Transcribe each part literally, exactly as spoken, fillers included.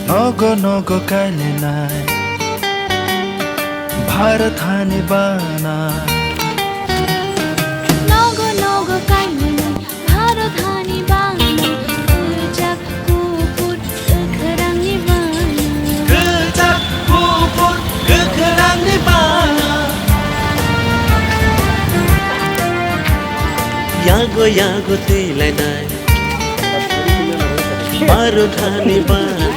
Nogo nogo kailenai Bharat hani bana. Nogo nogo kailenai Bharat hani bana. Kwchak kuphur kwkhrangni bana. Kwchak kuphur kwkhrangni bana. Yago yago twilainai Bharat hani bana.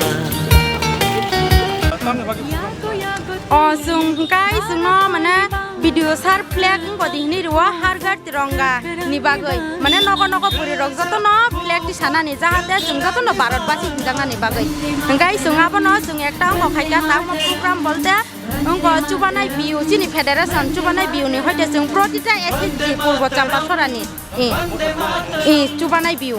O, chwng hwnkhe chwngno mane video sar flag wngkha di hinwi rwo, Har Ghar Tiranga ni bagwi. Mane nogo nogo puri rok jotono flag tisanani, jahate chwng jotono Bharat basi hwnjaknani bagwi. Hwnkhe chwng abono chwng ekta wngkha khaikha, tamo program bolte wngkha chubanai biu, chini federation chubanai biu ni hoite chwng protita S H G Purbo Champasorani. I, i, chubanai biu.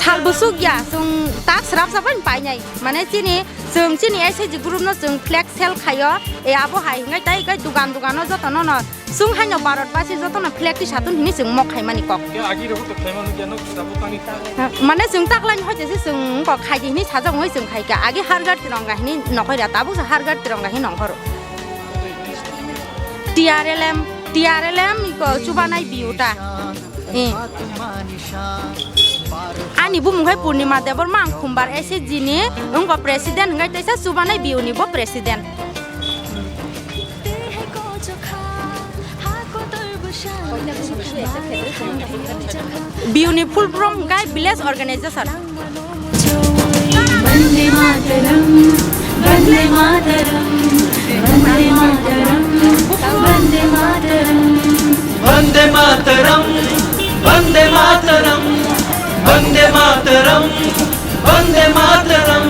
Sal bwswk ya, chwng tak srap srap bai painai. Mane chini, chwng chini S H G group no chwng flag sell khaio. E abo hai hingai tai kai dugan dugan no joto no no. Chwng haino Bharat basi joto no flag tisatun hini chwng mok khaimani kok. Mane chwng taklai ni hoite se chwng kok khaidi hini sajak hoi chwng khaika. Agi Har Ghar Tiranga hini nokhoi ra, tabuk se Har Ghar Tiranga hini nongkhoro. T R L M, T R L M iko chubanai biu ta. Eh. Ani bumung hai Purnima Debbarma, ang Khumbar S H G ni wngkha president, hwnkhe teisa chubanai biu ni bo president. Biu ni full form hwnkhe village organization. Vande Mataram, Vande Mataram, Vande Mataram, Vande Mataram. Vande Mataram, Vande Mataram, Vande Mataram, Vande Mataram.